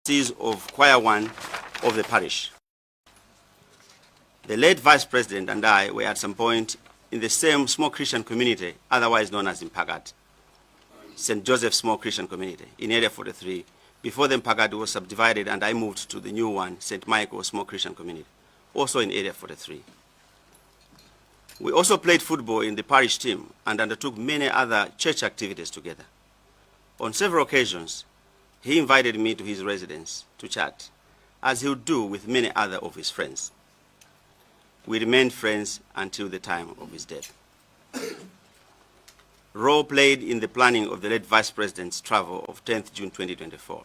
Trustees of Choir 1 of the parish. The late Vice President and I were at some point in the same small Christian community, otherwise known as Mpagat, St. Joseph Small Christian Community, in Area 43, before the Mpagat was subdivided and I moved to the new one, St. Michael Small Christian Community, also in Area 43. We also played football in the parish team and undertook many other church activities together. On several occasions, he invited me to his residence to chat, as he would do with many other of his friends. We remained friends until the time of his death. Role played in the planning of the late Vice President's travel of 10th June 2024.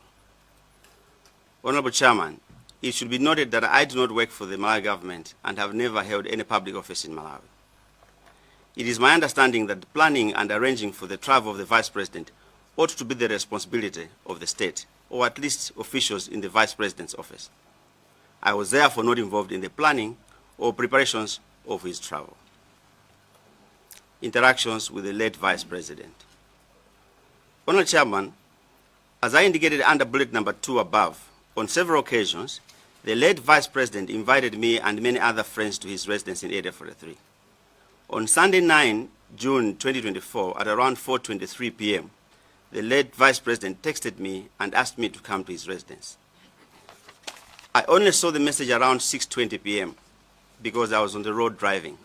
Honorable Chairman, it should be noted that I do not work for the Malawi government and have never held any public office in Malawi. It is my understanding that planning and arranging for the travel of the Vice President ought to be the responsibility of the state, or at least officials in the Vice President's office. I was therefore not involved in the planning or preparations of his travel. Interactions with the late Vice President. Honorable Chairman, as I indicated under bullet number 2 above, on several occasions, the late Vice President invited me and many other friends to his residence in Area 43. On Sunday 9 June 2024 at around 4:23 p.m., the late Vice President texted me and asked me to come to his residence. I only saw the message around 6:20 p.m. because I was on the road driving.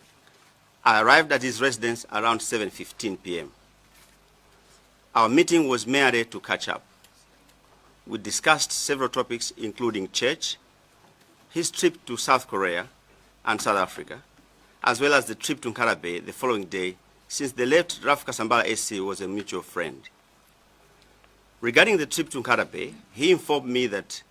I arrived at his residence around 7:15 p.m. Our meeting was merely to catch up. We discussed several topics, including church, his trip to South Korea and South Africa, as well as the trip to Nkhata Bay the following day, since the late Ralph Kasambara SC was a mutual friend. Regarding the trip to Nkhata Bay, he informed me that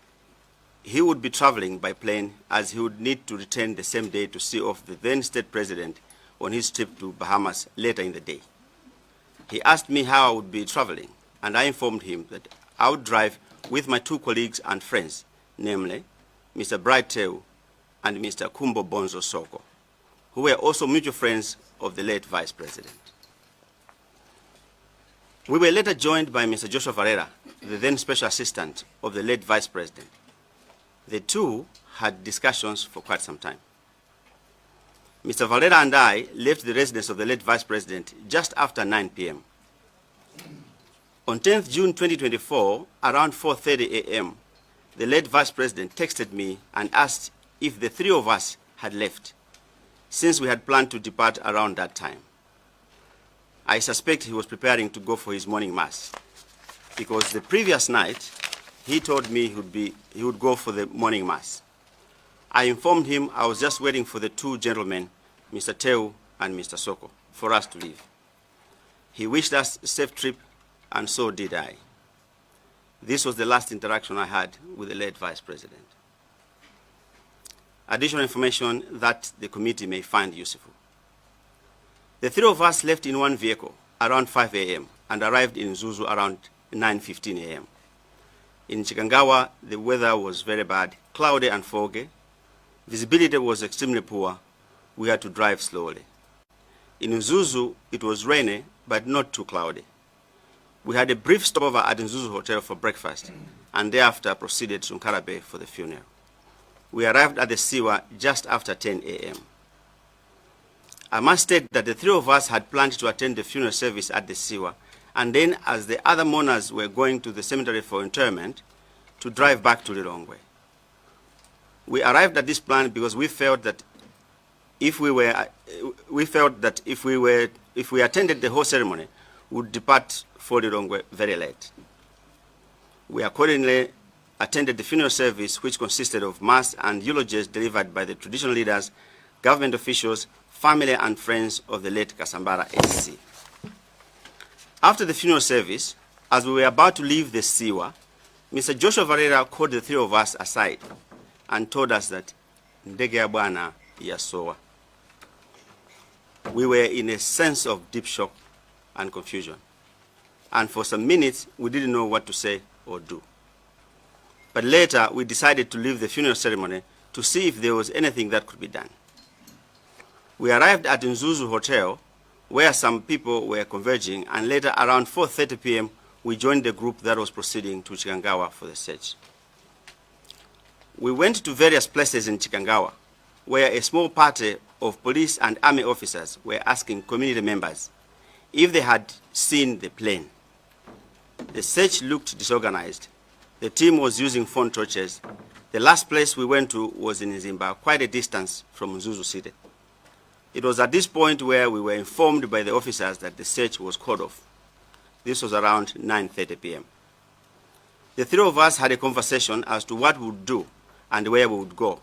he would be traveling by plane, as he would need to return the same day to see off the then state president on his trip to Bahamas later in the day. He asked me how I would be traveling, and I informed him that I would drive with my two colleagues and friends, namely Mr. Bright Teu and Mr. Kumbo Bonzo Soko, who were also mutual friends of the late Vice President. We were later joined by Mr. Joshua Valera, the then special assistant of the late Vice President. The two had discussions for quite some time. Mr. Valera and I left the residence of the late Vice President just after 9 p.m. On 10th June 2024, around 4:30 a.m., the late Vice President texted me and asked if the three of us had left, since we had planned to depart around that time. I suspect he was preparing to go for his morning mass, because the previous night he told me he would go for the morning mass. I informed him I was just waiting for the two gentlemen, Mr. Teu and Mr. Soko, for us to leave. He wished us a safe trip, and so did I. This was the last interaction I had with the late Vice President. Additional information that the committee may find useful. The three of us left in one vehicle around 5 a.m. and arrived in Mzuzu around 9:15 a.m. In Chikangawa, the weather was very bad, cloudy and foggy. Visibility was extremely poor. We had to drive slowly. In Mzuzu, it was rainy, but not too cloudy. We had a brief stopover at Mzuzu Hotel for breakfast and thereafter proceeded to Nkhata Bay for the funeral. We arrived at the Siwa just after 10 a.m. I must state that the three of us had planned to attend the funeral service at the Siwa, and then, as the other mourners were going to the cemetery for interment, to drive back to Lilongwe. We arrived at this plan because we felt that if we attended the whole ceremony, we would depart for Lilongwe very late. We accordingly attended the funeral service, which consisted of mass and eulogies delivered by the traditional leaders, government officials, family and friends of the late Kasambara SC. After the funeral service, as we were about to leave the Siwa, Mr. Joshua Valera called the three of us aside and told us that ndege ya bwana yasowa. We were in a sense of deep shock and confusion. And for some minutes, we didn't know what to say or do. But later, we decided to leave the funeral ceremony to see if there was anything that could be done. We arrived at Mzuzu Hotel, where some people were converging, and later around 4:30 p.m., we joined the group that was proceeding to Chikangawa for the search. We went to various places in Chikangawa where a small party of police and army officers were asking community members if they had seen the plane. The search looked disorganized. The team was using phone torches. The last place we went to was in Mzimba, quite a distance from Mzuzu City. It was at this point where we were informed by the officers that the search was called off. This was around 9:30 p.m. The three of us had a conversation as to what we would do and where we would go.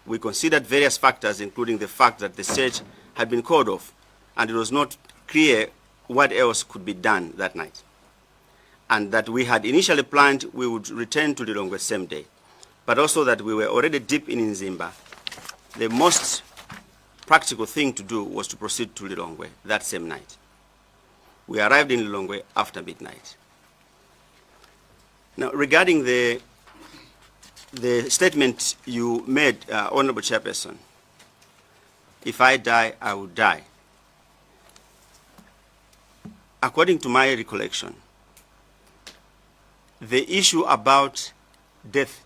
We considered various factors, including the fact that the search had been called off and it was not clear what else could be done that night, and that we had initially planned we would return to Lilongwe same day, but also that we were already deep in Mzimba. The most practical thing to do was to proceed to Lilongwe that same night. We arrived in Lilongwe after midnight. Now, regarding the statement you made, Honorable Chairperson, if I die, I will die. According to my recollection, the issue about death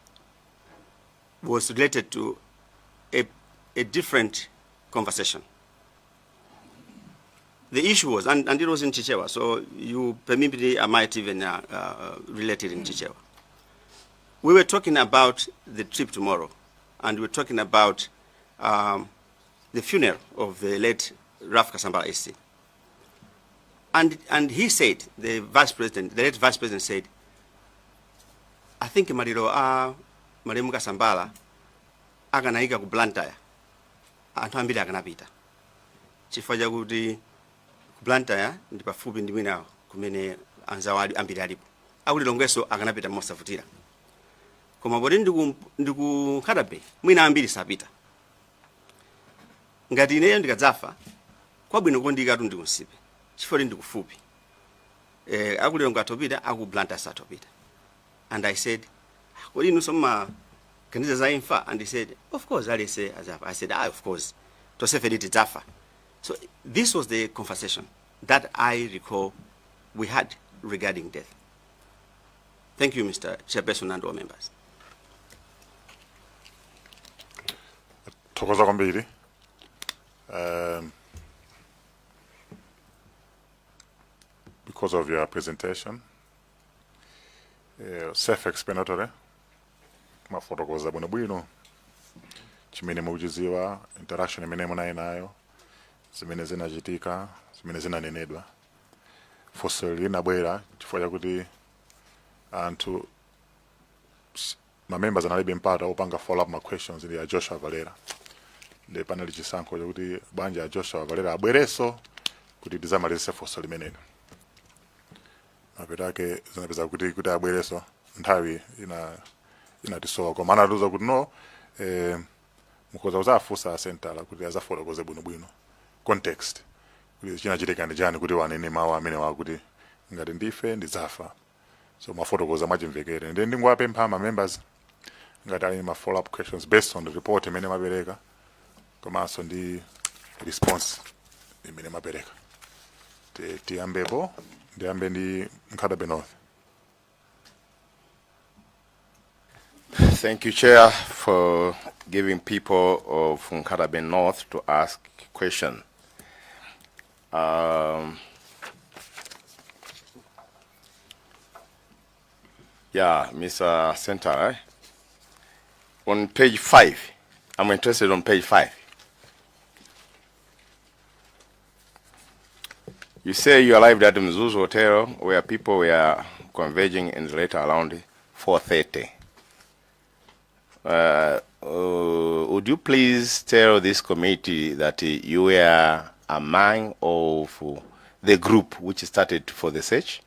was related to a different conversation. The issue was, and it was in Chichewa, so you permit me, I might even relate it in Chichewa. We were talking about the trip tomorrow, and we were talking about the funeral of the late Ralph Kasambara SC. And he said, the vice president, the late vice president said, "I think maliro a malemu Kasambara akanayika ku Blantyre, anthu ambiri akanapita chifukwa chakuti ku Blantyre ndi pafupi ndi mwina kumene anzawo ambiri alipo, aku Lilongwenso akanapita mosavutira, koma poti ndiku Nkhata Bay mwina ambiri sapita. Ngati ineyo ndikadzafa, kwabwino kondiyikatu ndi ku Nsipe chifukwa kuti ndikufupi, aku Lilongwe atopita, aku Blantyre satopita." And I said, "Kodi inunso mmaganiza za imfa?" And he said, "Of course, aliyense azafa." I said, "Ah, of course, tonsefe tidzafa." So this was the conversation that I recall we had regarding death. Thank you, Mr. Chairperson and all members. Thokoza kwambiri because of your presentation, self-explanatory, mafotokoza bwinobwino chimene mukuchidziwa, interaction imene munali nayo, zimene zinachitika, zimene zinanenedwa. Funso linabwera chifukwa chakuti anthu ma members analibe mpata opanga follow up ma questions ndi a Joshua Valera, ndi panali chisankho chakuti banja a Joshua Valera abwereso kuti tizamalize funso limenelo. Mapeto ake zinapeza kuti abwereso nthawi ina inatisowa, koma anatiuza kuti no, mukhoza kuzafunsa asentala kuti azafotokoze bwinobwino context kuti chinachitika ndi chani kuti wanene mawu amene wakuti ngati ndife ndidzafa. So mafotokoza mwachimvekere. Ndi ndingowapempha ma members ngati ali ma follow up questions based on the report imene mapereka komanso ndi response imene mapereka. Tiyambepo, ndiyambe ndi Nkhata Bay North. Thank you, Chair, for giving people of Nkhata Bay North to ask question. Yeah, Mr. Sentala, On page 5, I'm interested on page 5. You say you arrived at Mzuzu Hotel where people were converging and later around 4:30. Would you please tell this committee that you were among of the group which started for the search?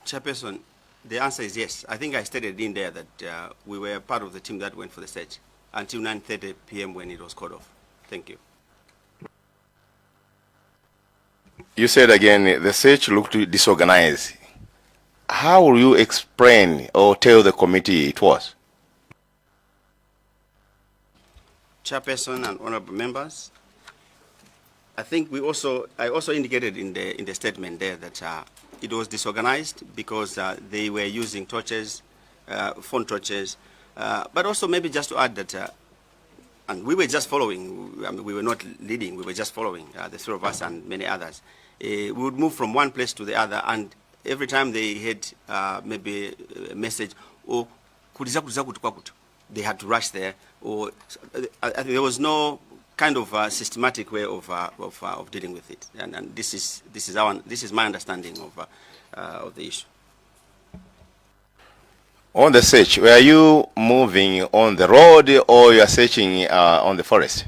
Chairperson, the answer is yes. I think I stated in there that we were part of the team that went for the search until 9:30 p.m. when it was called off. Thank you. You said again the search looked disorganized. How will you explain or tell the committee it was? Chairperson and honorable members, I think I also indicated in the statement there that it was disorganized because they were using torches. phone torches, but also maybe just to add that, and we were just following, I mean, we were not leading, we were just following, the three of us and many others. We would move from one place to the other, and every time they had maybe a message, or kuti zakuti zakuti kwakuti, they had to rush there, or I think there was no kind of systematic way of dealing with it. And this is my understanding of the issue. On the search, were you moving on the road or you are searching on the forest?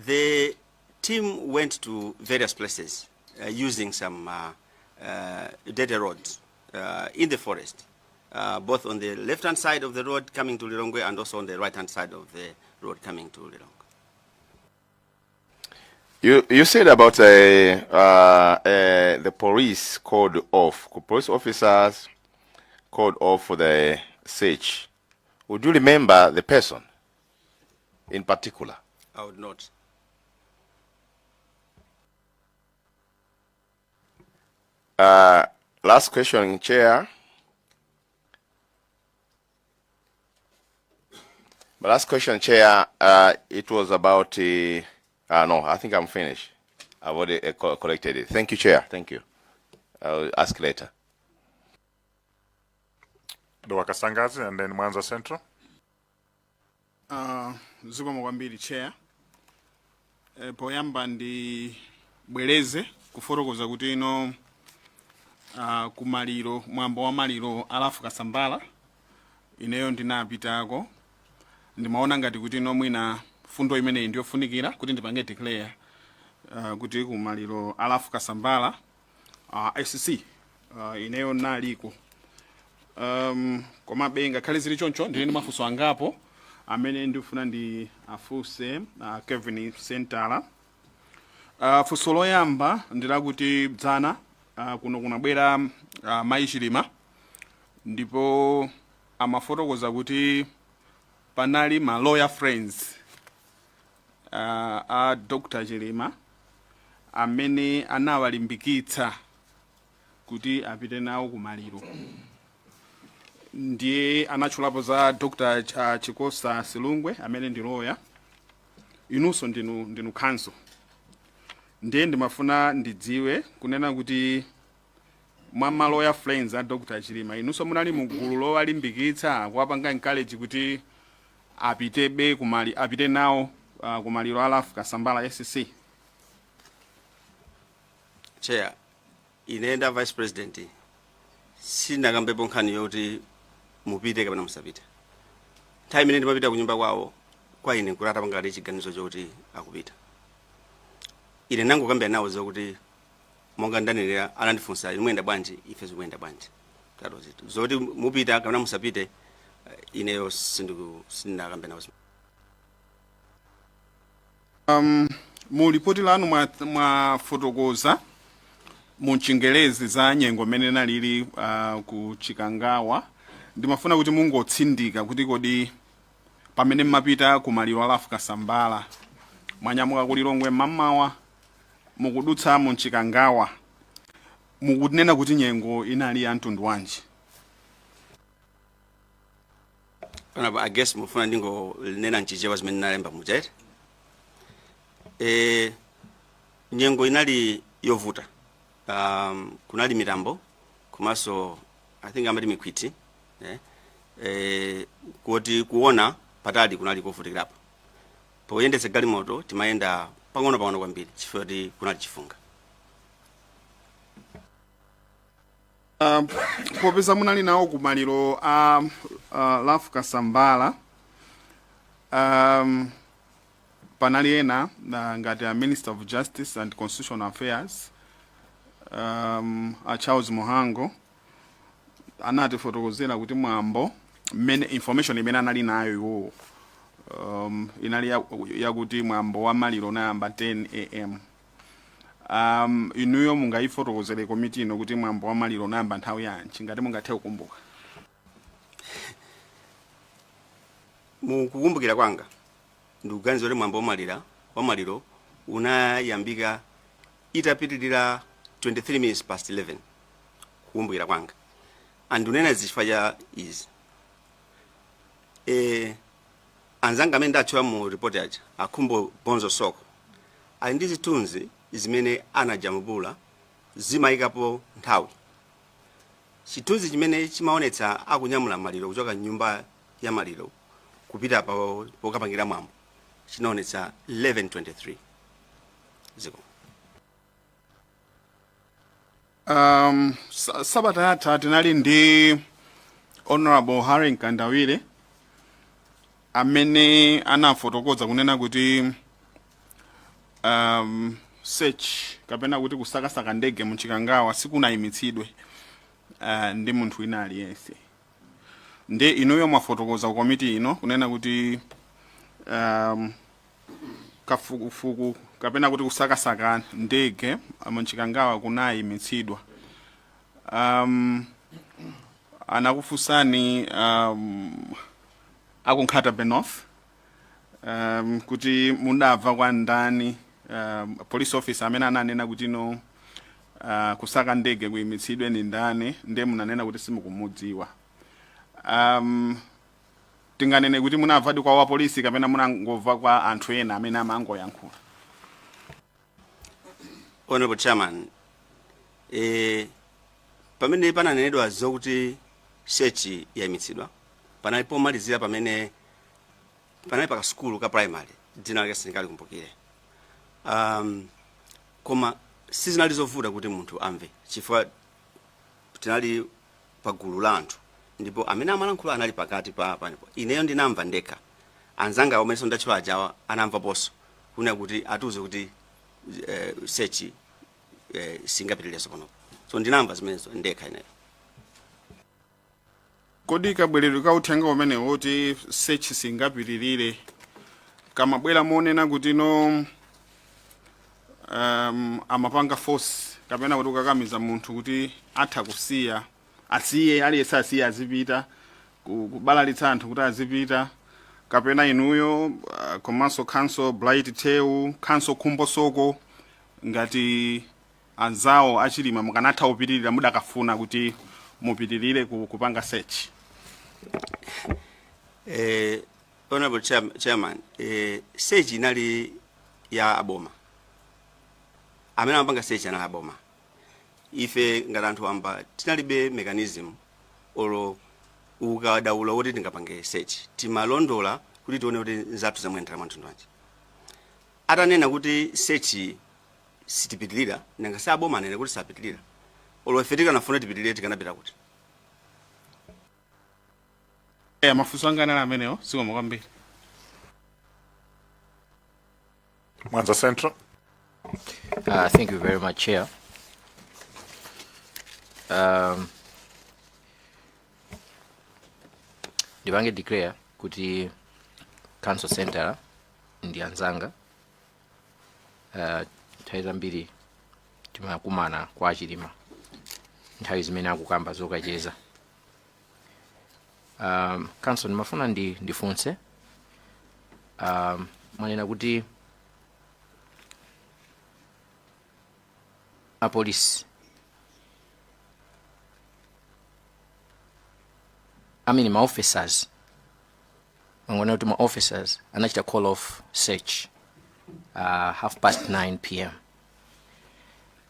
The team went to various places using some data roads in the forest, both on the left-hand side of the road coming to Lilongwe and also on the right-hand side of the road coming to Lilongwe. You said about the police called off, police officers called off for the search. Would you remember the person in particular? I would not. Last question, Chair. Last question, Chair. It was about. No, I think I'm finished. I've already collected it. Thank you, Chair. Thank you. I'll ask later. Dowa Kasangazi and then Mwanza Central. Zikomo kwambiri, Chair. Poyamba ndibwereze kufotokoza kuti ino kumaliro, mwambo wa maliro a Ralph Kasambara, ineyo ndinapitako. Ndimaona ngati kuti ino mwina fundo imeneyi ndiyofunikira kuti ndipange declare kuti kumaliro a Ralph Kasambara SC, ineyo naliko. Komabe ngakhale zili choncho, ndili ndi mafunso angapo amene ndifuna ndi afunse Kevin Sentala. Funso loyamba ndilakuti dzana kuno kunabwera Mayi Chilima, ndipo amafotokoza kuti panali ma lawyer friends a Dr. Chilima amene anawalimbikitsa kuti apite nawo kumaliro. Ndiye anatchulapo za Dr. Chikosa Silungwe amene ndi lawyer, inunso ndinu counsel. Ndiye ndimafuna ndidziwe kunena kuti mwa ma lawyer friends a Dr. Chilima, inunso munali mu gulu lowalimbikitsa, kuwapanga encourage kuti apitebe kumali, apite nawo kumaliro a Ralph Kasambara SC? Chair, ine nda Vice President sinakambepo nkhani yoti mupite kapena musapite. Nthawi imene ndimapita kunyumba kwawo, kwa ine nkuti atapanga chiganizo chokuti akupita. Ine nangokambira nawo zokuti monga ndanenera, anandifunsa, "Inu muyenda bwanji? Ife zikuyenda bwanji?" That was it. Zoti mupita kapena musapite, ineyo sindinakambe nawo. Mu ripoti lanu mwafotokoza mu Chingelezi za nyengo imene nalili ku Chikangawa. Ndimafuna kuti mungotsindika kuti kodi pamene mmapita ku maliro a Ralph Kasambara, mwanyamuka ku Lilongwe mmamawa, mukudutsa mu Chikangawa, mukunena kuti nyengo inali ya mtundu wanji? Honorable, I guess mufuna ndingonena mchichewa zimene nalemba muja, eti? Nyengo inali yovuta. Kunali mitambo komanso I think amati mikhwiti, eh? Kuti kuona patali kunali kovutikirapo. Poyendetsa galimoto timayenda pang'ono-pang'ono kwambiri chifukwa kuti kunali chifunga. Popeza munali nawo kumaliro a Ralph Kasambara, panali ena ngati a Minister of Justice and Constitutional Affairs, a Charles Mhango, anatifotokozera kuti mwambo mmene information imene anali nayo iwowo inali yakuti mwambo wa maliro unayamba 10 am. Inuyo mungayifotokozere komiti ino kuti mwambo wa maliro unayamba nthawi yanji, ngati mungathe kukumbuka? Mukukumbukira kwanga, ndikuganiza kuti mwambo wa maliro unayambika itapitirira 23 minutes past 11. Kukumbukira kwanga, andunena izi chifukwa cha izi, anzanga amene ndatchula mu report aja, Akhumbo Bonzo Soko, ali ndi zithunzi zimene anajambula zimayikapo nthawi. Chithunzi chimene chimaonetsa akunyamula maliro kuchoka nyumba ya maliro kupita pa pokapangira mwambo chinaonetsa 11:23 ziko. Sabata yatha tinali ndi Honorable Harry Mkandawire amene anafotokoza kunena kuti search kapena kuti kusakasaka ndege muchikangawa sikunayimitsidwe ndi munthu wina aliyense. Ndi inuyo mwafotokoza ku komiti ino kunena kuti kafukufuku kapena kuti kusakasaka ndege muchikangawa kunayimitsidwa. Anakufunsani aku Nkhata Bay North kuti mudamva kwa ndani, police officer amene ananena kuti no, kusaka ndege kuyimitsidwe ndi ndani, ndiye munanena kuti simukumudziwa. Tinganene kuti munamvadi kwa wapolisi kapena munangomva kwa anthu ena amene amangoyankhula? Honorable Chairman, pamene pananenedwa zokuti search yayimitsidwa, panali pomalizira pamene panali pa kasukulu ka primary, dzina lake sindingalikumbukire, koma sizinali zovuta kuti munthu amve chifukwa tinali pa gulu la anthu ndipo amene amalankhula anali pakati pa panepo. Ineyo ndinamva ndekha, anzanga omenso ndatchula ajawa anamvaponso kunena kuti atiuze kuti search singapitirirenso panopo. So ndinamva zimenezo ndekha ineyo. Kodi kabweredwe ka uthenga umene woti search singapitirire kamabwera monena kuti no, amapanga force kapena kuti kukakamiza munthu kuti atha kusiya, asiye, aliyense asiye azipita, kubalalitsa anthu kuti azipita, kapena inuyo komanso Counsel Bright Theu, Counsel Khumbo Soko, ngati anzawo achilima mukanatha kupitirira mudakafuna kuti mupitirire kupanga search? Honorable Chairman, search inali ya aboma. Amene amapanga search anali aboma. Ife ngati anthu wamba tinalibe mechanism olo ukadaulo woti tingapange search. Timalondola kuti tione kuti nzathu zamuyendera mwanthu wanji. Atanena kuti search sitipitirira, nanga si aboma anene kuti sapitirira? Olo ife tikanafuna tipitirire, tikanapita kuti? Mafunso anga anali amenewo, zikomo kwambiri. Mwanza Central. Thank you very much, Chair. Ndipange declare kuti Counsel Sentala ndi anzanga. Nthawi zambiri timakumana kwa Achilima nthawi zimene akukamba zokacheza. Counsel, ndimafuna ndifunse, mwanena kuti apolisi, I mean ma officers, mwanena kuti ma officers anachita call off search 9:30 p.m.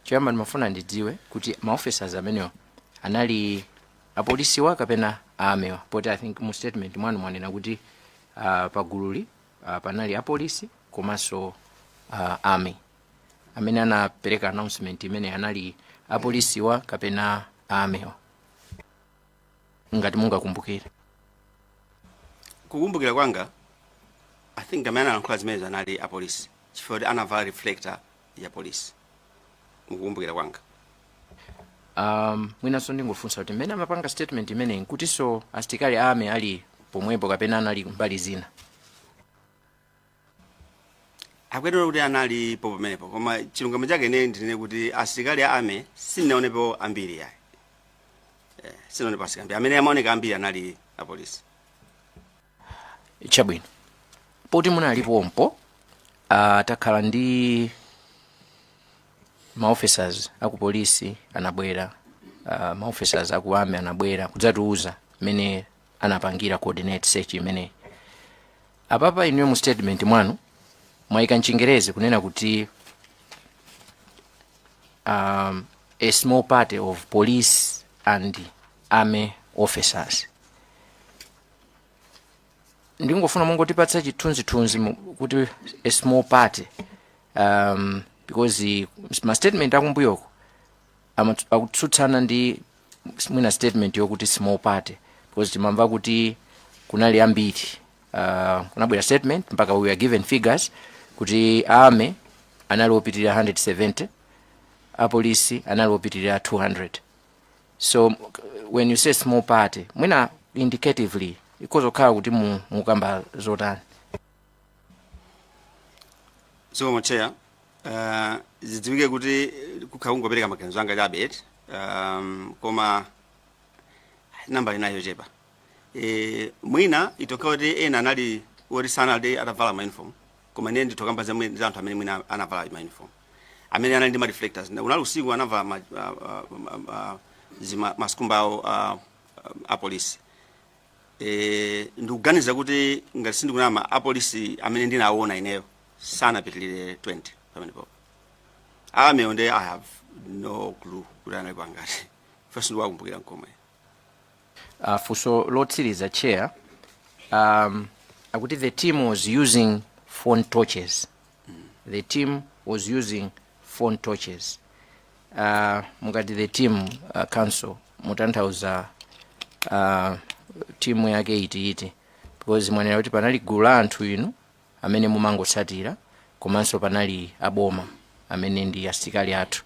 Choyamba ndimafuna ndidziwe kuti ma officers amenewo anali apolisiwa kapena army wa, poti I think mu statement mwanu mwanena kuti pagululi panali apolisi komanso army. Amene anapereka announcement imene anali apolisiwa kapena army wa, ngati mungakumbukire? Kukumbukira kwanga, I think amene analankhula zimenezo anali apolisi chifukwa kuti anavala reflector ya polisi, mukukumbukira kwanga. Mwinanso ndingofunsa kuti mmene amapanga statement imeneyi, nkutinso asilikali a army ali pomwepo kapena anali mbali zina? Akuyenera kuti analipo pamenepo, koma chilungamo chake ine ndinene kuti asilikali a army sindinaonepo ambiri yayi. Sindinaonepo asilikali ambiri. Amene amaoneka ambiri anali apolisi. Chabwino, poti munalipompo, takhala ndi ma officers aku polisi anabwera. Ma officers aku army anabwera kudzatiuza mmene anapangira coordinate search imeneyi. Apapa inuyo mu statement mwanu mwayika mchingerezi kunena kuti a small party of police and army officers. Ndingofuna mungotipatsa chithunzithunzi kuti a small party, because ma statement akumbuyoko akutsutsana ndi mwina statement yokuti small party, because timamva kuti kunali ambiri. Kunabwera statement mpaka we were given figures kuti army anali opitirira 170, apolisi anali opitirira 200. So when you say small party, mwina indicatively ikozokhala kuti mukamba zotani? Zikomo, Chair. Zidziwike kuti kukhala kungopereka maganizo anga chabe, koma namba inayo yochepa. Mwina itokha kuti ena anali oti sanali atavala ma uniform, koma ine nditokamba za anthu amene mwina anavala ma uniform, amene anali ndi ma reflectors. Unali usiku, anavala zima masikumba awo apolisi. Ndikuganiza kuti ngati sindikunama, apolisi amene ndinaona ineyo sanapitilire 20 pamenepo. Army nde I have no clue kuti anali angati, first ndikuwakumbukira nkomwe. Funso lotsiriza, Chair, akuti the team was using phone torches. The team was using phone torches. Mukati the team, counsel, mutanthauza timu yake iti iti? Because mwanena kuti panali gulu la anthu inu amene mumangotsatira, komanso panali aboma amene ndi asilikali athu.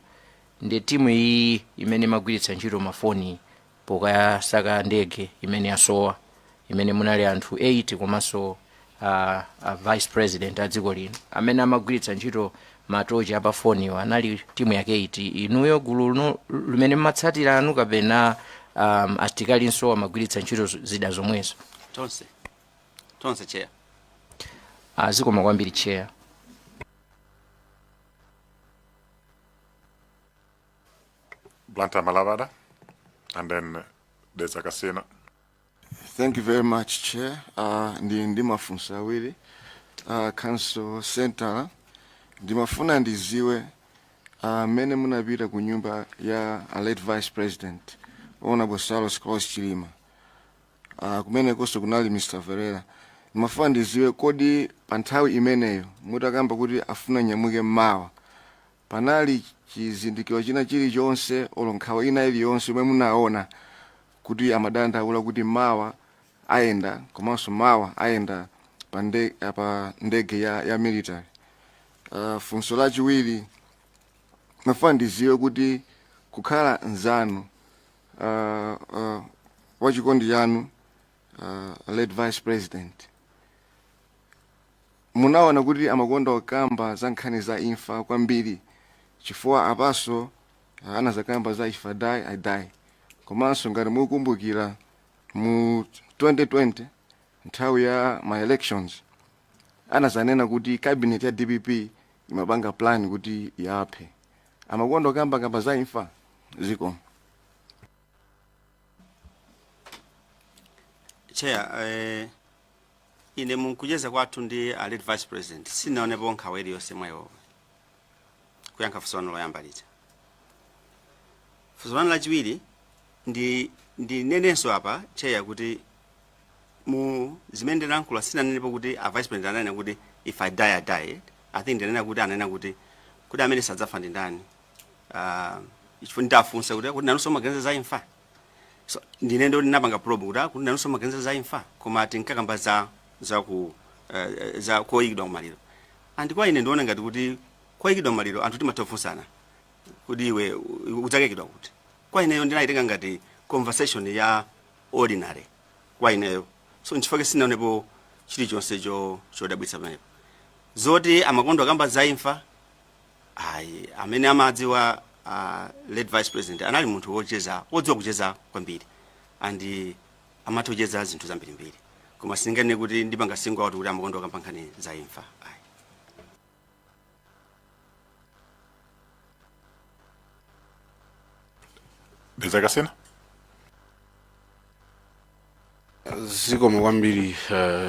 Ndi timu iyi imene imagwiritsa ntchito mafoni pokasaka ndege imene yasowa, imene munali anthu 8 komanso vice president a dziko lino, amene amagwiritsa ntchito matochi apafoniwa, anali timu yake iti? Inuyo gulu limene mmatsatira anu, kapena asirikalinso amagwiritsa ntchito zida zomwezo? Tonse, tonse, Chair. Zikoma kwambiri, Chair. Blantyre Malabada, and then there's Akasina. Thank you very much, Chair. Ndi mafunso awiri. Counsel Sentala, ndimafuna ndiziwe mmene munapita ku nyumba ya a late Vice President, Honorable Saulos Klaus Chilima. Kumenekonso kunali Mr. Ferreira. Ndimafuna ndiziwe, kodi pa nthawi imeneyo mutakamba kuti afuna nyamuke mmawa, panali chizindikiro china chilichonse olo nkhawa ina iliyonse yomwe munaona kuti amadandaula kuti mawa ayenda, komanso mawa ayenda pa ndege ya military? Funso lachiwiri, mafuna ndiziwe kuti kukhala nzanu wachikondi chanu, late Vice President, munaona kuti amakonda kukamba za nkhani za imfa kwambiri, chifukwa apaso anazakamba za "if I die, I die", komanso ngati mukukumbukira mu 2020 nthawi ya ma elections anazanena kuti cabinet ya DPP imapanga plan kuti yaphe. Amakonda kukamba kamba za imfa? Ziko. Chair, ine munkucheza kwathu ndi a late Vice President sinaonepo nkhawa iliyonse mwa iwowo, kuyankha funso lanu loyamba lija. Funso lanu lachiwiri, ndi ndinenenso apa, Chair, kuti mu zimene ndinalankhula sinanenepo kuti a Vice President ananena kuti "if I die, I die". I think ndinanena kuti ananena kuti amene sadzafa ndi ndani, chifukwa nditafunsa kuti nanunso maganiza za imfa. So ndine ndo ndinapanga probe kuti nanunso maganiza za imfa, koma tinkakamba za koyikidwa kumaliro. And kwa ine ndiona ngati kuti koyikidwa maliro anthu timatha kuti iwe udzakayikidwa kuti. Kwa ineyo ndinayitenga ngati conversation ya ordinary kwa ineyo, so nchifukwa sinaonepo chilichonse chodabwitsa pamenepo. Zoti amakonda kukamba za imfa, ayi. Amene amadziwa late Vice President, anali munthu wocheza, wodziwa kucheza kwambiri, and amatha kucheza zinthu zambirimbiri, koma sindinganene kuti ndipanga single out kuti amakonda kukamba nkhani za imfa, ayi. Dedza Kasina. Zikomo kwambiri,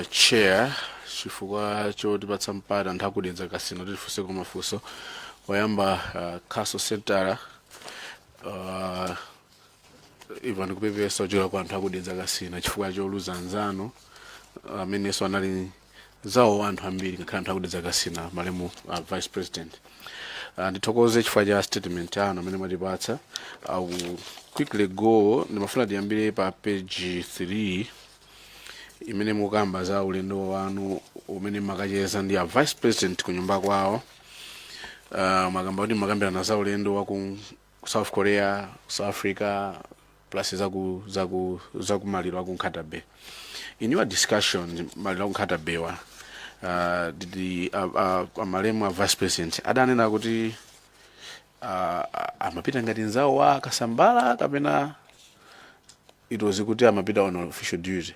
Chair, chifukwa chotipatsa mpata anthu aku Dedza Kasina kuti tifunseko mafunso. Oyamba, Counsel Sentala, iva ndikupepesa kuchokera kwa anthu aku Dedza Kasina chifukwa choluza anzanu amenenso anali zawo anthu ambiri, ngakhale anthu aku Dedza Kasina, malemu Vice President. Ndithokoze chifukwa cha statement yanu amene mwatipatsa. I will quickly go, ndimafuna tiyambire pa page 3 imene mukamba za ulendo wanu umene makacheza ndi a Vice President ku nyumba kwawo. Mwakamba kuti makambirana za ulendo wa ku South Korea, South Africa, plus zaku maliro aku Nkhata Bay. In your discussion, maliro aku Nkhata Bay wa, did the amalemu a Vice President adanena kuti amapita ngati nzawo wa Kasambala, kapena it was kuti amapita on official duty?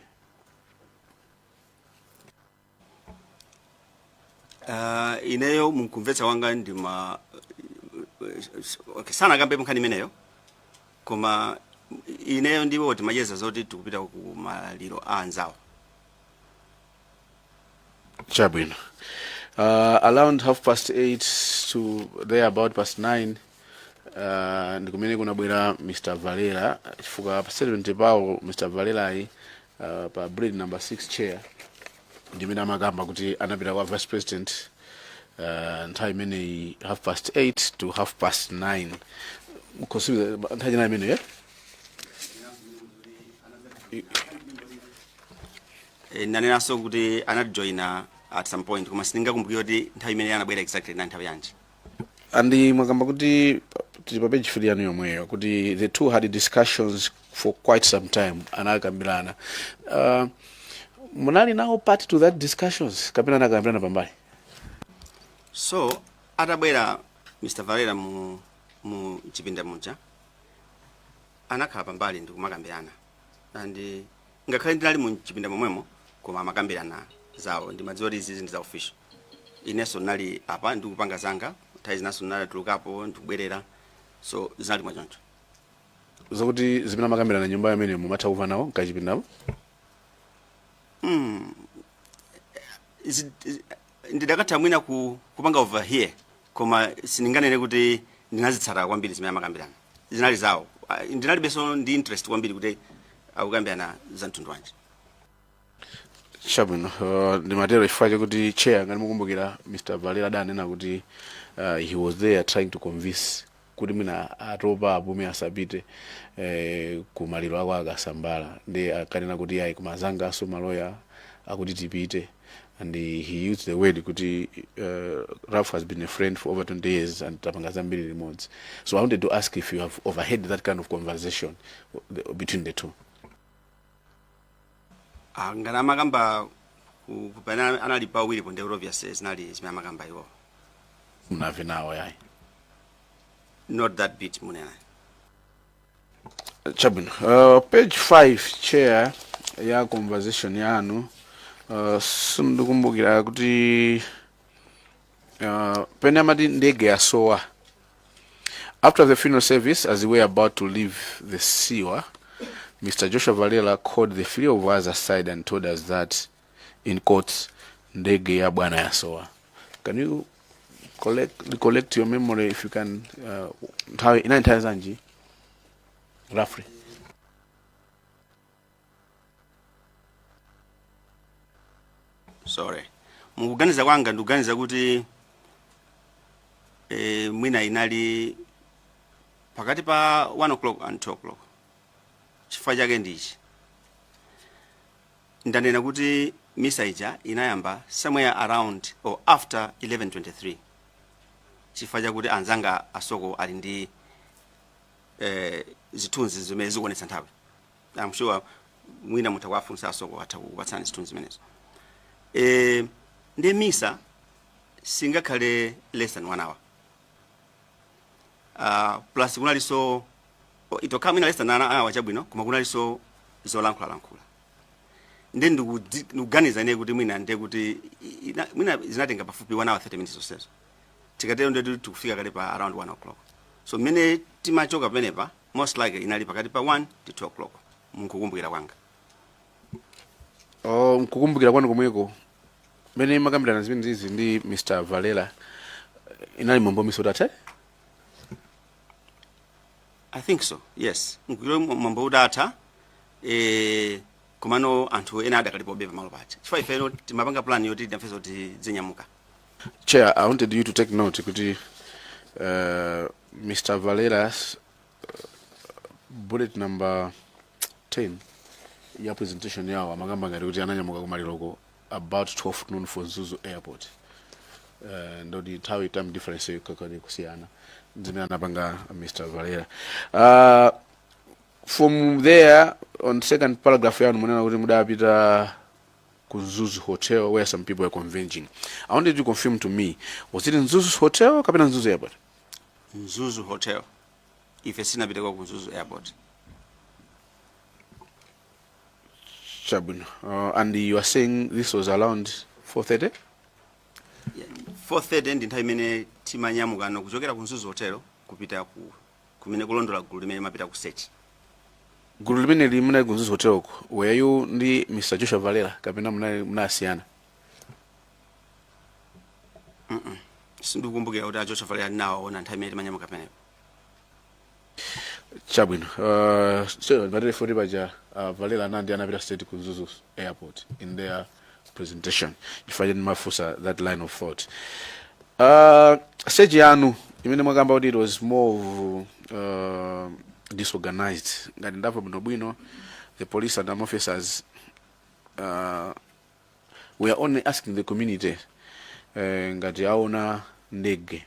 Ineyo mkumvetsa wanga ndima, okay, sanakambe nkhani imeneyo, koma ineyo ndiwo timacheza zoti tikupita ku maliro a anzawo. Chabwino. Around 8:30 to there about past 9, ndikumene kunabwera Mr Valera, chifukwa pa statement pawo Mr Valerayi, pa bullet number 6, Chair, ndimene amakamba kuti anapita kwa Vice President nthawi imeneyi, 8:30 to 9:30. Mkhosibiza nthawi chinayi imeneyo, eh? Nanenanso kuti anatijoyina at some point, koma sindingakumbukire kuti nthawi imene anabwera exactly na nthawi yanji. And mwakamba kuti, tili pa page 3 yanu yomweyo, kuti the two had discussions for quite some time, anakambirana. Munali nawo part to that discussions, kapena anakambirana pambali? So atabwera Mr Valera mu chipinda muja, anakhala pambali ndikumakambirana, and ngakhale ndinali mu chipinda momwemo, koma amakambirana zawo, ndimadziwa kuti izizi ndi za official. Inenso ndinali apa ndikupanga zanga, nthawi zinanso ndinatulukapo ndikubwerera, so zinali mwachoncho. Zakuti zimene amakambirana nyumba imene, mumatha kumva nawo mkachipindamo? Ndidakatha mwina kupanga overhear, koma sindinganene kuti ndinazitsata kwambiri zimene amakambirana. Zinali zawo. Ah, ndinalibenso ndi interest kwambiri kuti akukambirana za mtundu wanji. Chabwino. Ndimatero chifukwa chakuti, Chair, ngati mukumbukira, Mr Valera adanena kuti he was there trying to convince kuti mwina atopa, apume, asapite ku maliro ako akasambala, ndi akanena kuti ayi, koma azangaso maloya akuti tipite, and he used the word kuti Ralph has been a friend for over 20 years and tapanga zambiri limodzi. So I wanted to ask if you have overheard that kind of conversation between the two. Ah, ngati amakamba pamene anali pawiripo, ndi obvious zinali zimene amakamba iwo. Munamve nawo yayi? Not that bit munena. Chabwino. Page 5, Chair, ya conversation yanu, sindikumbukira kuti pene amati ndege yasowa. After the funeral service, as we were about to leave the sewer, Mr Joshua Valera called the three of us aside and told us that, in quotes, ndege ya bwana yasowa. Can you recollect your memory, if you can, nthawi inali nthawi zanji roughly? Sorry, mukuganiza kwanga ndikuganiza kuti mwina inali pakati pa 1 o'clock and 2 o'clock. Chifukwa chake ndichi: ndanena kuti misa ija inayamba somewhere around or after 11:23, chifukwa chakuti anzanga asoko ali ndi zithunzi zimene zikuonetsa nthawi. I'm sure mwina mutha kuwafunsa asoko, atha kukupatsani zithunzi zimenezo. Ndi misa singakhale less than one hour, plus kunalinso, itokhala mwina less than an hour, chabwino, koma kunalinso zolankhulalankhula. Ndi ndikuganiza ine kuti mwina ndiye kuti mwina zinatenga pafupi 1 hour 30 minutes zonsezo. Tikatero ndiye tikufika kale pa around 1 o'clock. So mmene timachoka pamenepa, Most likely inali pakati pa 1 to 2 o'clock munkukumbukira kwanga. Oh, mkukumbukira kwanu komweko, mene makambirana zimene zizi ndi Mr Valera, inali mwambo miso utatha? I think so, yes. Nkukumbukira mwambo udatha, komano anthu ena adakalipobe pamalo paja, chifukwa ifeno timapanga plan yoti tinafeso kuti zinyamuka. Chair, I wanted you to take note kuti Mr Valera's bullet number 10 ya presentation yawo amakamba ngati kuti ananyamuka kumaliroko about 12 noon for Mzuzu Airport. Ndoti nthawi, time difference kakali kusiyana zimene anapanga Mr Valera. From there, on second paragraph yanu munena kuti mudapita ku Mzuzu Hotel where some people were converging. I wanted you to confirm to me, was it Mzuzu Hotel kapena Mzuzu Airport? Mzuzu Hotel. Ife sinapiteko ku Mzuzu Airport. Chabwino. And you are saying this was around 4:30? Yeah, 4:30 ndi nthawi imene timanyamukano kuchokera ku Mzuzu Hotel kupita ku kumene kulondola gulu limene limapita ku search. Gulu limene munali ku Mzuzu Hotel ko, were you ndi Mr Joshua Valera kapena munali munasiyana? Sindikukumbukira kuti a Joshua Valera ndinawaona nthawi imene timanyamuka pamenepo. Chabwino. So matere 40 paja, Valera anandi anapita straight ku Mzuzu Airport in their presentation, chifukwa chake ndimafunsa that line of thought. Search yanu imene mwakamba kuti it was more of disorganized, ngati ndamva bwinobwino, the police and army officers we are only asking the community ngati aona ndege,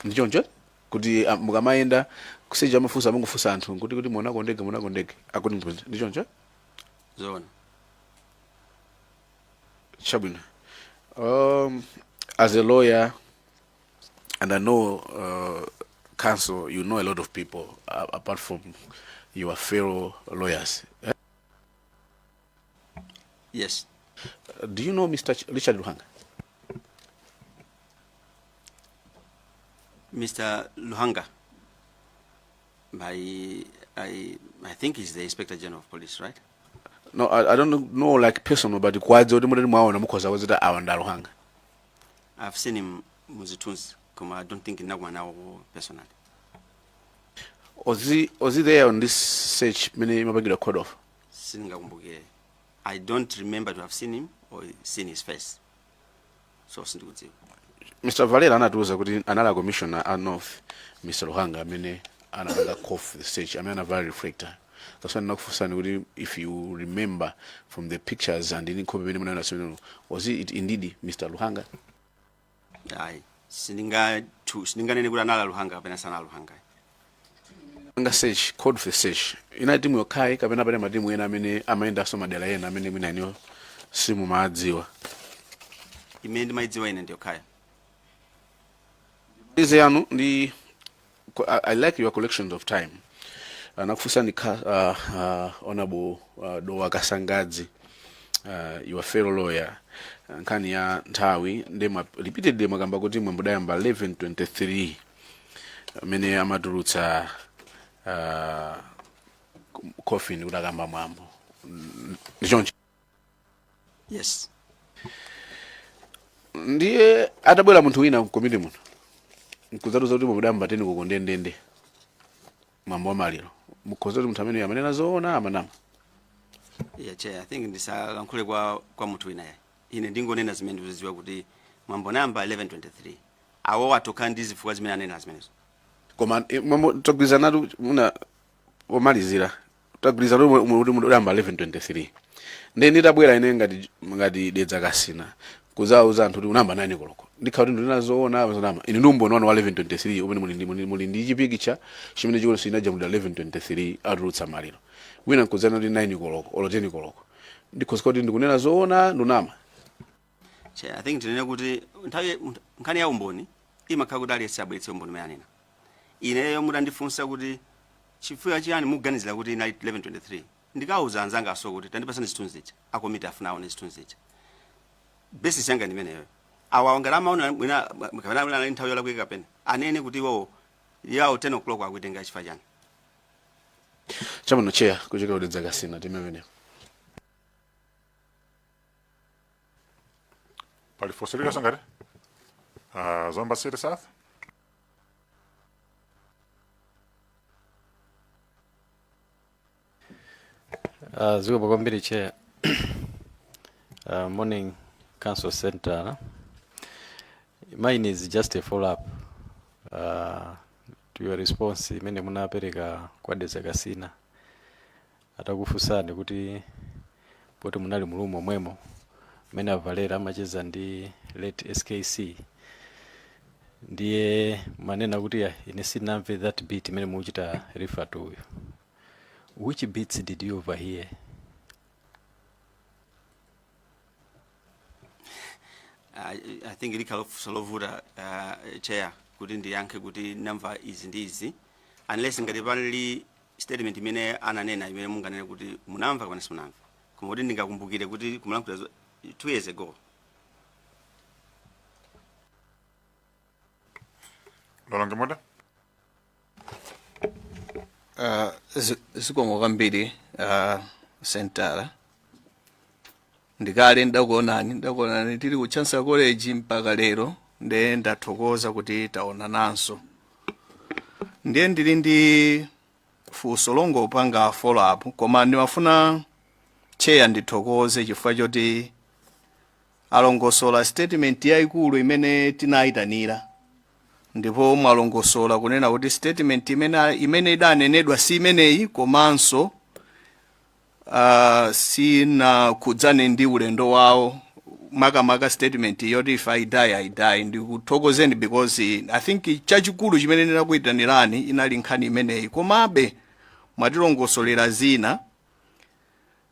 ndichoncho kuti mukamayenda ku search amafunsa, amangofunsa anthu kuti muonako ndege, muonako ndege, akuti ndichoncho? Zoona. Chabwino. As a lawyer, and I know, counsel, you know a lot of people apart from your fellow lawyers, eh? Yes. Do you know Mr Richard Luhanga? Mr Luhanga, I think he's the Inspector General of Police, right? No, I don't know like personal, but kwadzi kuti mutati mwaona mukhoza kudziti awa ndi Luhanga. I've seen him muzithunzi, koma I don't think ndinakumana nawo personally. Was he there on this search mene imapangidwa called off? Sindingakumbukire. I don't remember to have seen him or seen his face, so sindikudziwa. Mr Valera anatiuza kuti anali a commissioner a North, Mr Luhanga, amene anapanga call off the search, amene anavala reflector. That's why ndinakufunsani kuti if you remember from the pictures and in nkhope imene munaona simeneno, was it indeed Mr Luhanga? Ayi, sindinganene kuti anali Luhanga kapena sanali Luhanga. Anga search, called for search, inali timu yokhayi kapena pali matimu ena amene amayendanso madera ena amene mwina iniyo simumadziwa? Imene ndimayidziwa ine ndiyokhayo. Izi yanu ndi I like your collections of time. Anakufunsani Honorable Dowa Kasangadzi, your fellow lawyer, nkhani ya nthawi, ndi repeatedly mwakamba kuti mwambo udayamba 11:23 amene amatulutsa coffin kuti akamba mwambo, ndichoncho? Yes. Ndiye atabwera munthu wina mkomiti muno nkudzatiuza kuti mwambo 10 koloko ndendende mwambo wa maliro, mukhoza kuti munthu amene amanena zoona, amanama? Yeah, Chair, I think ndisalankhule kwa munthu wina yayi. Ine ndingonena zimene ndikuzidziwa kuti mwambo namba 11:23. Awo atokha ndi zifukwa zimene anena zimenezo. Koma mwambo tagwirizanatu, muna pomalizira tagwirizana kuti udayamba 11:23. Ndiye nditabwera ine ngati Dedza Kasina kuzauza anthu kuti unayamba 9 koloko, ndikhala kuti ndinena zoona, zonama? Ine ndi umboni wanu wa 11:23 umene muli ndi chipikicha chimene chikuti sinajambulidwa 11:23 atulutsa maliro. Wina nkudzana kuti 9 koloko olo 10 koloko, ndikhoza kuti ndikunena zoona, ndunama? Chair, I think tinene kuti nthawi nkhani ya umboni imakhala kuti aliyense abweretse umboni umene anena. Ineyo mutandifunsa kuti chifukwa chiyani mukuganizira kuti inali 11:23, ndikawuza anzanga aso kuti tandipasani zithunzi zija, akomiti afuna aone zithunzi zija. Basis yanga ndi imeneyo. Awa ngati amaona mwina kapena mwina anali nthawi yolakwika, kapena anene kuti iwowo yawo 10 o'clock akuitenga chifukwa chani. Chabwino, Chair, kuchokera ku Dedza Kasina timemenepo. Pali funso lililonse ngati Zomba City South? Zikomo kwambiri, Chair. Morning, Counsel Sentala. Mine is just a follow up to your response imene munapereka kwa Dedza Kasina atakufunsani kuti poti munali mu room momwemo mmene a Valera amacheza ndi late SKC, ndiye manena kuti "Ah, ine sinamve that bit imene mukuchita refer to uyo." Which bits did you overhear? I think likhala funso lovuta, Chair, kuti ndiyankhe kuti namva izi ndi izi, unless ngati pali statement imene ananena imene munganene kuti munamva kapena simunamva, koma kuti ndingakumbukire kuti kumulankhula 2 years ago. Lolonge Muda. Zikomo kwambiri, Sentala. Ndikale ndakuonani tili ku Chancellor College mpaka lero, ndiye ndathokoza kuti taonananso. Ndiye ndili ndi funso longopanga follow up, koma ndimafuna, Chair, ndithokoze chifukwa choti alongosola statement yayikulu imene tinayitanira, ndipo mwalongosola kunena kuti statement imene idanenedwa si imeneyi, komanso sinakhudzane ndi ulendo wawo, makamaka statement yoti "If I die, I die." Ndikuthokozeni because I think chachikulu chimene ndinakuyitanirani inali nkhani imeneyi, komabe mwatilongosolera zina.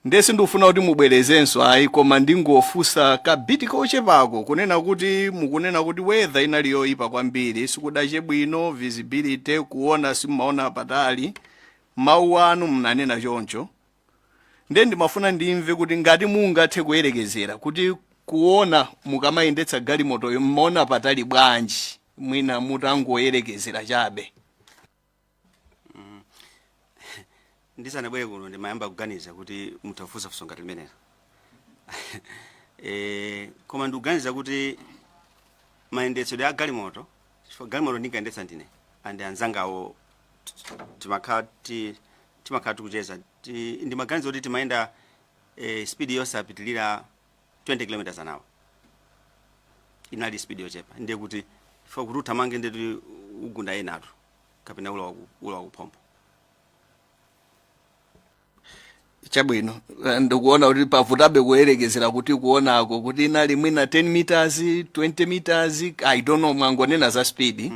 Ndiye sindikufuna kuti mubwerezenso ayi, koma ndingofunsa ka bit kochepako, kunena kuti mukunena kuti weather inali yoyipa kwambiri, sikudache bwino, visibility, kuona simumaona patali, mawu anu mnanena choncho. Ndiye ndimafuna ndimve kuti ngati mungathe kuyerekezera kuti kuona mukamayendetsa galimotoyo mmaona patali bwanji, mwina mutangoyerekezera chabe. Ndisanabwere kuno ndimayamba kuganiza kuti mutafunsa funso ngati limenelo, koma ndikuganiza kuti mayendetsedwe a galimoto, chifukwa galimoto ndinkayendetsa ndine and anzangawo timakhala tikucheza, ndimaganiza kuti timayenda speed yosapitilira 20 km an hour. Inali speed yochepa, ndiye kuti chifukwa kuti uthamange ndeti ugunda enatu kapena ulowa kuphompho. Chabwino. Ndikuona kuti pavutabe kuyerekezera kuti kuonako kuti inali mwina 10 meters, 20 meters, I don't know, mwangonena za speed.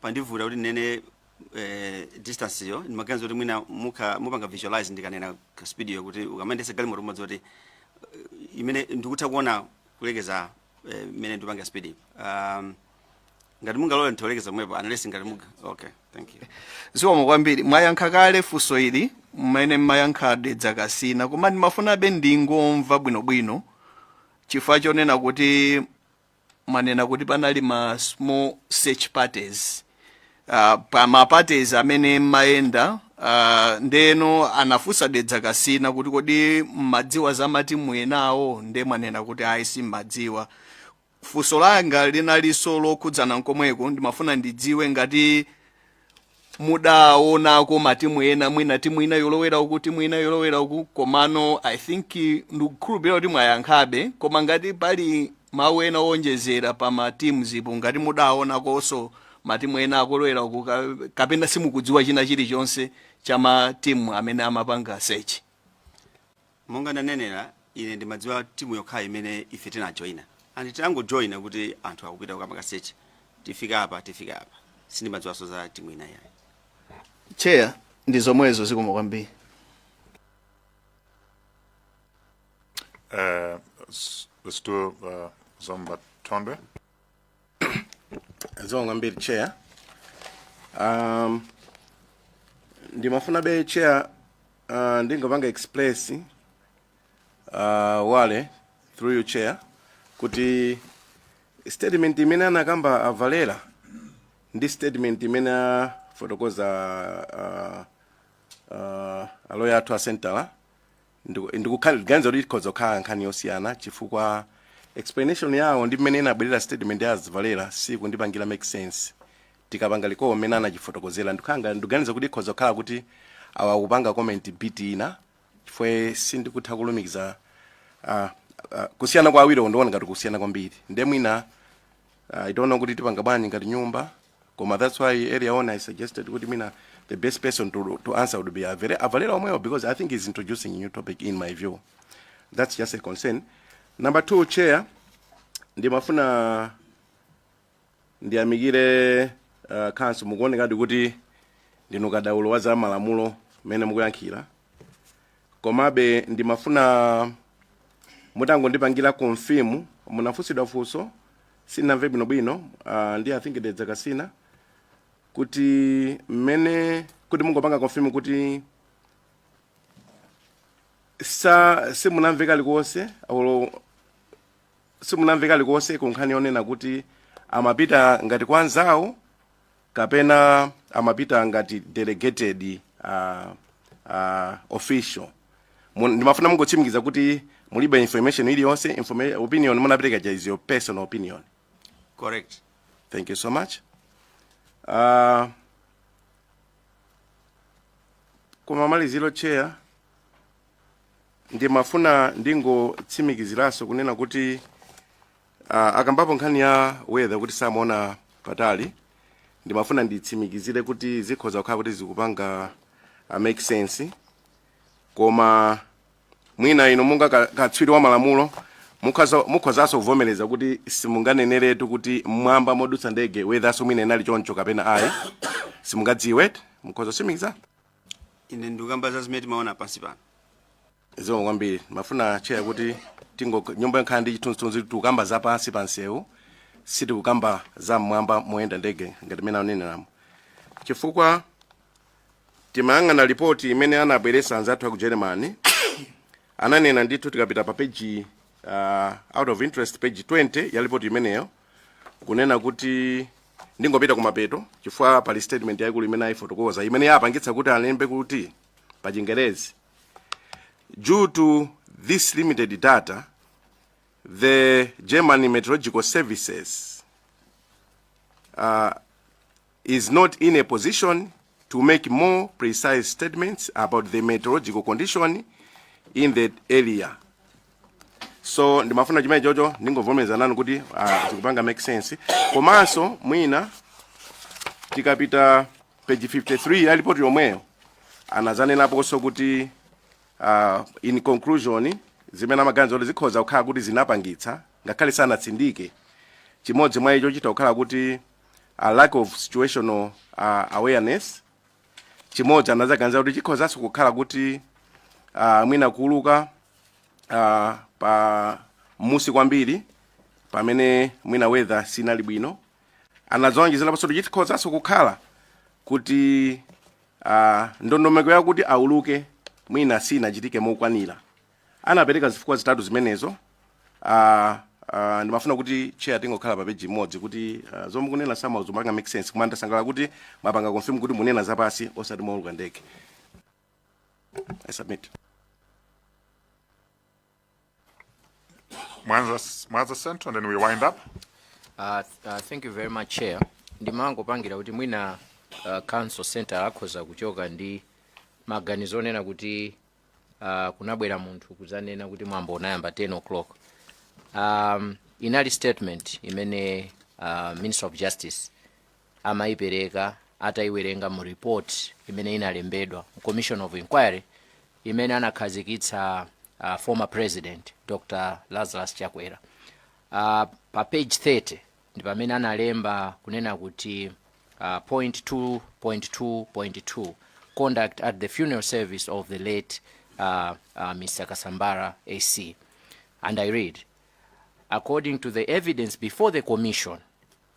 Pandivuta kuti nene distance yo. Ndimaganiza kuti mwina mupanga visualize ndikanena ka speed yo, kuti ukamayendetsa galimoto umodzi kuti imene ndikutha kuona kulekeza imene ndipanga speed, ngati mungalole nditolekeza mwepo, unless ngati muga. Okay, thank you. Zikomo kwambiri. Mwayankha kale funso ili mmene mmayankha Dedza Kasina, koma ndimafunabe ndingomva bwinobwino chifukwa chonena kuti mwanena kuti panali ma small search parties, pa ma parties amene mmayenda, ndeno anafunsa Dedza Kasina kuti kodi mmadziwa za matimu enawo, nde mwanena kuti ayi, simmadziwa. Funso langa linalinso lokhudzana nkomweko. Ndimafuna ndidziwe ngati mudaonako matimu ena, mwina timu ina yolowera uku, timu ina yolowera uku. Komano I think ndikukhulupirira kuti mwayankhabe, koma ngati pali mawu ena owonjezera pa matimu zipo, ngati mudaonakonso matimu ena akulowera uku, kapena simukudziwa china chilichonse cha matimu amene amapanga search. Monga ndanenera, ine ndimadziwa timu yokhayo imene ife tinajoyina, and tinangojoyina kuti anthu akupita kukapanga search, tifika apa, tifika apa. Sindimadziwanso za timu ina yayi. Chair, ndi zomwezo, zikomo kwambiri. Let's do Zomba Thondwe. Zikomo kwambiri, Chair. Ndimafuna be, Chair, ndingopanga express wale through you, Chair, kuti statement imene anakamba a Valera ndi statement imene afotokoza Aloya athu a Sentala, ndikuganiza kuti ikhoza kukhala nkhani yosiyana, chifukwa explanation yawo ndi mmene inabwerera statement ya Azivalera sikundipangira make sense. Tikapanga likowo mmene anachifotokozera, ndikukhanga ndikuganiza kuti ikhoza kukhala kuti awa kupanga comment bit ina, chifukwa sindikutha kulumikiza kusiyana kwa awiri. Ndiona ngati kusiyana kwambiri, nde mwina I don't know kuti tipanga bwanji ngati nyumba, koma that's why earlier on I suggested kuti mwina the best person to answer would be Avalera omwewo, because I think he's introducing a new topic in my view. That's just a concern. Number two, Chair, ndimafuna ndiyamikire counsel. Mukuonekadi kuti ndinu kadaulo wa za malamulo mmene mukuyankhira, komabe ndimafuna mutangondipangira confirm. Munafunsidwa funso, sinamve bwinobwino, ndi I think Dedza Kasina, kuti mmene kuti mungopanga confirm kuti sa simunamve kalikonse olo simunamve kalikonse ku nkhani yonena kuti amapita ngati kwa anzawo kapena amapita ngati delegated official. Ndimafuna mungotsimikiza kuti mulibe information iliyonse. Opinion munapereka ja is your personal opinion? Correct. Thank you so much. Kumamaliziro, Chair, ndimafuna ndingotsimikiziranso kunena kuti akambapo nkhani ya weather kuti samaona patali. Ndimafuna nditsimikizire kuti zikhoza kukhala kuti zikupanga make sense, koma mwina inu munga katswiri wa malamulo mukhozanso kuvomereza kuti simunganeneretu kuti mmwamba modutsa ndege weatherso mwina inali choncho kapena ayi, simungadziwe. Mukhoza kutsimikiza? Ine ndikukamba za zimene timaona pansi pano. Zikomo kwambiri. Mafuna, Chair, kuti tingo nyumba yokhala ndi chithunzithunzi. Tikukamba za pansi pa nsewu, sitikukamba za mmwamba moyenda ndege ngati mmene aneneramo, chifukwa timayang'ana ripoti imene anabweretsa anzathu aku Germany. Ananena ndithu, tikapita pa page, out of interest, page 20 ya ripoti imeneyo, kunena kuti, ndingopita kumapeto chifukwa pali statement yaikulu imene ayifotokoza imene yapangitsa kuti alembe kuti pa Chingerezi, "Due to this limited data, the German Meteorological Services is not in a position to make more precise statements about the meteorological condition in the area." So ndimafuna chimene chocho ndingovomereza nanu kuti zikupanga make sense. Komanso mwina tikapita page 53 ya ripoti yomweyo, anazanenaponso kuti in conclusion, zimene amaganiza kuti zikhoza kukhala kuti zinapangitsa, ngakhale sanatsindike, chimodzi mwa icho chita kukhala kuti a lack of situational awareness. Chimodzi anazaganiza kuti chikhozanso kukhala kuti mwina kuuluka pa musi kwambiri pamene mwina weather sinali bwino. Anazonjezeraponso kuti chikhozanso kukhala kuti ndondomeko yakuti auluke mwina sinachitike mokwanira. Anapereka zifukwa zitatu zimenezo. Ndimafuna kuti, Chair, tingokhala pa peji imodzi kuti zomwe kunena somehow zimapanga make sense, koma ndasangalala kuti mwapanga confirm kuti munena zapasi osati mwauluka ndege. I submit. Mwanza Central, and then we wind up. Thank you very much, Chair. Ndimangopangira kuti mwina counsel Sentala akhoza kuchoka ndi maganizo onena kuti kunabwera munthu kuzanena kuti mwambo unayamba 10 o'clock. Inali statement imene Minister of Justice amayipereka atayiwerenga mu report imene inalembedwa Commission of Inquiry imene anakhazikitsa former President Dr Lazarus Chakwera. Pa page 30 ndi pamene analemba kunena kuti point 2.2.2, conduct at the funeral service of the late Mr Kasambara SC, and I read, "According to the evidence before the commission,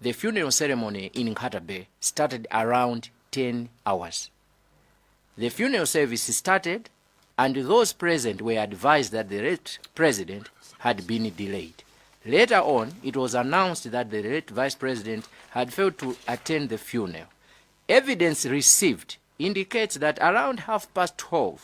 the funeral ceremony in Nkhata Bay started around 10 hours. The funeral service started and those present were advised that the late president had been delayed. Later on, it was announced that the late vice president had failed to attend the funeral. Evidence received indicates that around 12:30,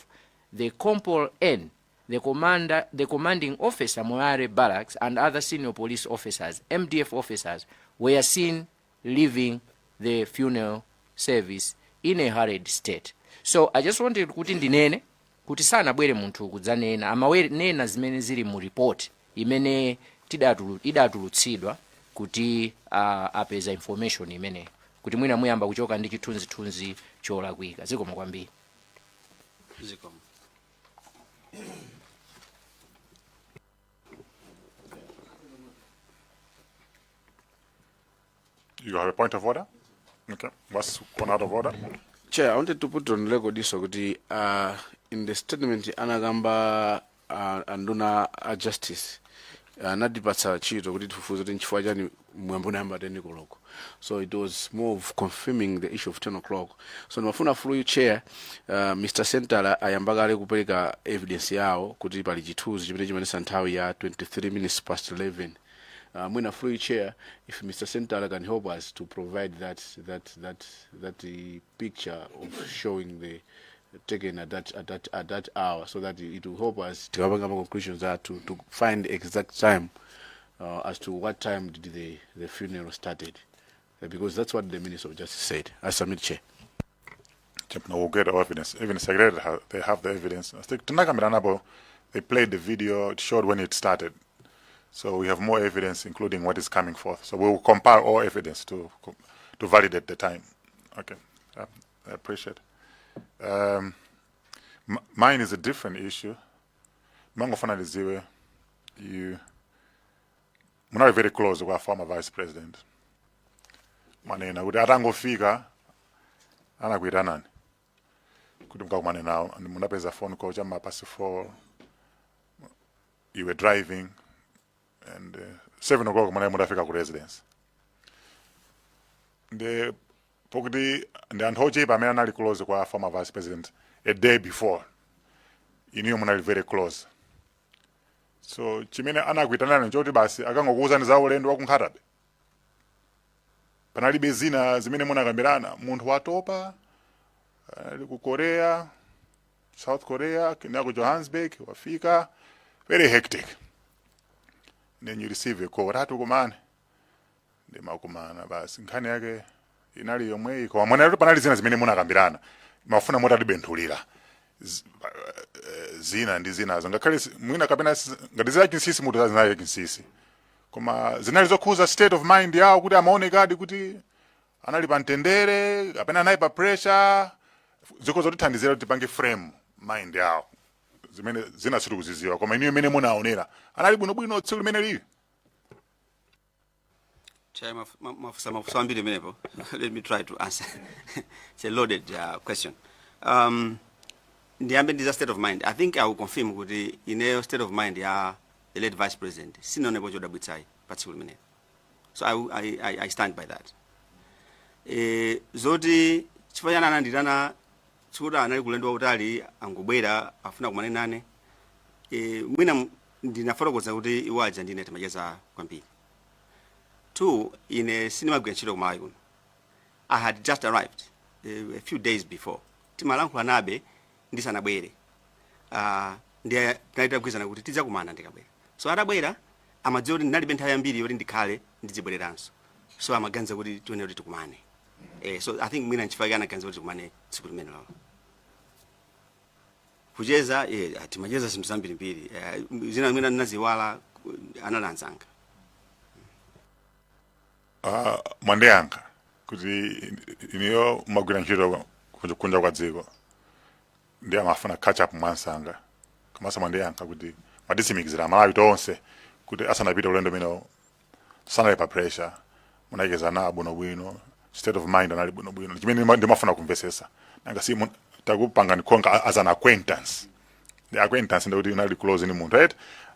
the Compol N, the commanding officer Moyale Barracks, and other senior police officers, MDF officers, were seen leaving the funeral service in a hurried state. So I just wanted kuti ndinene kuti sanabwere munthu kudzanena, amawenena zimene zili mu report imene idatulutsidwa kuti apeza information imeneyo, kuti mwina muyamba kuchoka ndi chithunzithunzi cholakwika. Zikomo kwambiri. Zikomo. You have a point of order? Okay. What's gone out of order? Chair, I wanted to put on record this kuti in the statement anakamba anduna a justice anatipatsa ntchito kuti tifufuze kuti nchifukwa chani mwambo unayamba 10 koloko. So it was more of confirming the issue of 10 o'clock. So ndimafuna, through you, Chair, Mr Sentala ayamba kale kupereka evidence yawo kuti pali chithunzi chimene chimaonetsa nthawi ya 23 minutes past 11. Mwina, through you, Chair, if Mr Sentala can help us to provide that picture of showing the taken at that hour, so that it will help us to have conclusions that to find exact time as to what time did the funeral started, because that's what the Minister of Justice said. I submit, Chair. No, we'll get our evidence. Even the secretary, they have the evidence. I think tinakambiranapo, they played the video, it showed when it started. So we have more evidence, including what is coming forth. So we will compile all evidence to validate the time. Okay, I appreciate. Mine is a different issue. Mangofuna ndidziwe, you munali very close kwa former vice president. Manena kuti atangofika anakuitanani kuti mukakumane nawo and munapeza phone call chamma past 4. You were driving and 7 o'clock munali mutafika ku residence. Ndi pokuti ndi anthu ochepa amene anali close kwa former vice president a day before. Inuyo munali very close, so chimene anakuitanani nchoti basi akangokuwuzani za ulendo wa ku Nkhata Bay? Panalibe zina zimene munakambirana? Munthu watopa, ali ku Korea, South Korea, kina ku Johannesburg, wafika very hectic, then you receive a call tati kumane ndimakumana basi. Nkhani yake inali yomweyi, koma mwana panali zina zimene munakambirana? Mafuna motatibenthulira zina ndi zinazo, ngakhale mwina kapena ngati zina chinsinsi, mutu zinali chinsinsi, koma zinali zokhuza state of mind yawo, kuti amaonekadi kuti anali pa mtendere kapena anali pa pressure, ziko zotithandizira kuti tipange frame mind yawo. Zimene zina sitikuziziwa, koma iniyo imene munaonera, anali bwinobwino tsiku limene lili? Chair, mafusa mafusa ambiri menepo. Let me try to answer. It's a loaded question. Ndiyambe ndi za state of mind. I think I will confirm kuti ineyo state of mind ya the late vice president sinaonepo chodabwitsayi pa tsiku limenelo. So I stand by that. Zoti chifukwa chani ananditana tsikuti anali kulendo wautali, angobwera, afuna kumane nane, mwina ndinafotokoza kuti iwo aja ndine timacheza kwambiri. Two, ine sindimagwira ntchito kuMalawi kuno. I had just arrived a few days before. Timalankhula nabe ndisanabwere. Ndiye tinali tagwirizana kuti tidzakumana ndikabwera. So atabwera amadziwa kuti ndinalibe nthawi yambiri yoti ndikhale, ndizibwereranso, so amaganiza kuti tione kuti tikumane. So I think mwina nchifukwa chake anaganiza kuti tikumane tsiku limene lolo kucheza. Timacheza zinthu zambirimbiri, zina mwina ndinaziwala, anali anzanga. Mwandiyankha kuti iniyo mumagwira ntchito kunja kwa dziko, ndi amafuna catch up mwansanga. Komanso mwandiyankha kuti mwatitsimikizira Malawi tonse kuti asanapite ulendo umenewo sanali pa pressure, munacheza nawo bwinobwino, state of mind anali bwinobwino. Chimene ndimafuna kumvesesa, nanga si takupangani konka as an acquaintance, the acquaintance ndikuti unali close ni munthu, right?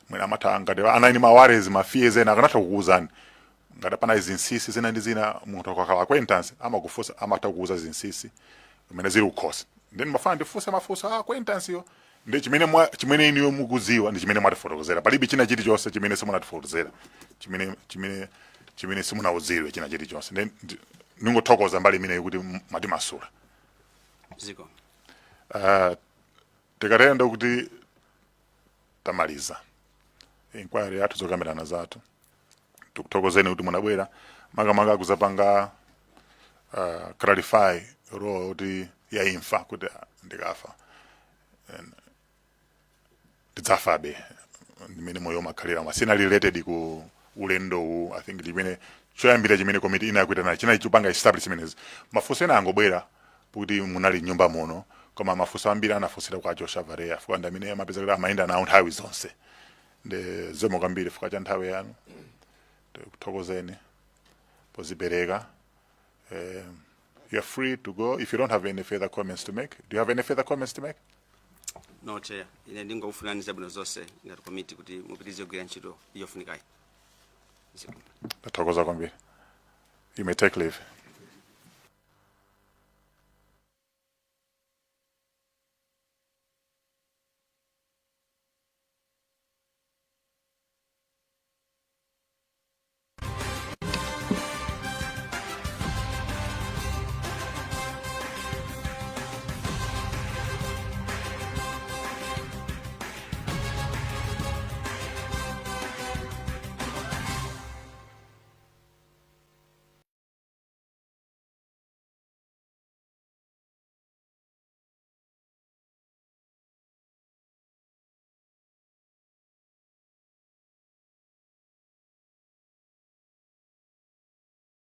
Mwina amatha ngati anali ma worries, ma fears ena, akanatha kukuwuzani ngati pana zinsinsi zina ndi zina. Munthu akakhala acquaintance amakufunsa, amatha kukuwuza zinsinsi zimene zili kukhosi. Then mafana ndifunse mafunso a acquaintance yo, ndi chimene chimene iniyo mukuziwa ndi chimene mwatifotokozera. Palibe china chilichonse chimene simunatifotokozera, chimene simunauziwe, china chilichonse. Then ndingothokoza mbali imeneyi kuti mwatimasula. Ziko. Tikatenda kuti tamaliza inquiry yathu, zokambirana zathu. Tikuthokozeni kuti munabwera, makamaka kuzapanga clarify role kuti ya imfa, kuti ndikafa ndidzafabe, ndimene moyo umakhalira, masina related ku ulendowu. I think limene choyambira chimene komiti inakuitana chinali chopanga establish zimenezi. Mafunso ena angobwera kuti munali nyumba muno, koma mafunso ambiri anafunsira kwa Joshua Valera, fuka ndi amene amapeza kuti amayenda nawo nthawi zonse. Ndi zikomo kwambiri fuka cha nthawi yanu. Tikuthokozeni pozipereka. You're free to go if you don't have any further comments to make. Do you have any further comments to make? No, Chair. Ine ndingokufunirani zabwino zonse ngati komiti kuti mupitirize kugwira ntchito yofunikayi. Ziko. Tathokoza kwambiri. You may take leave.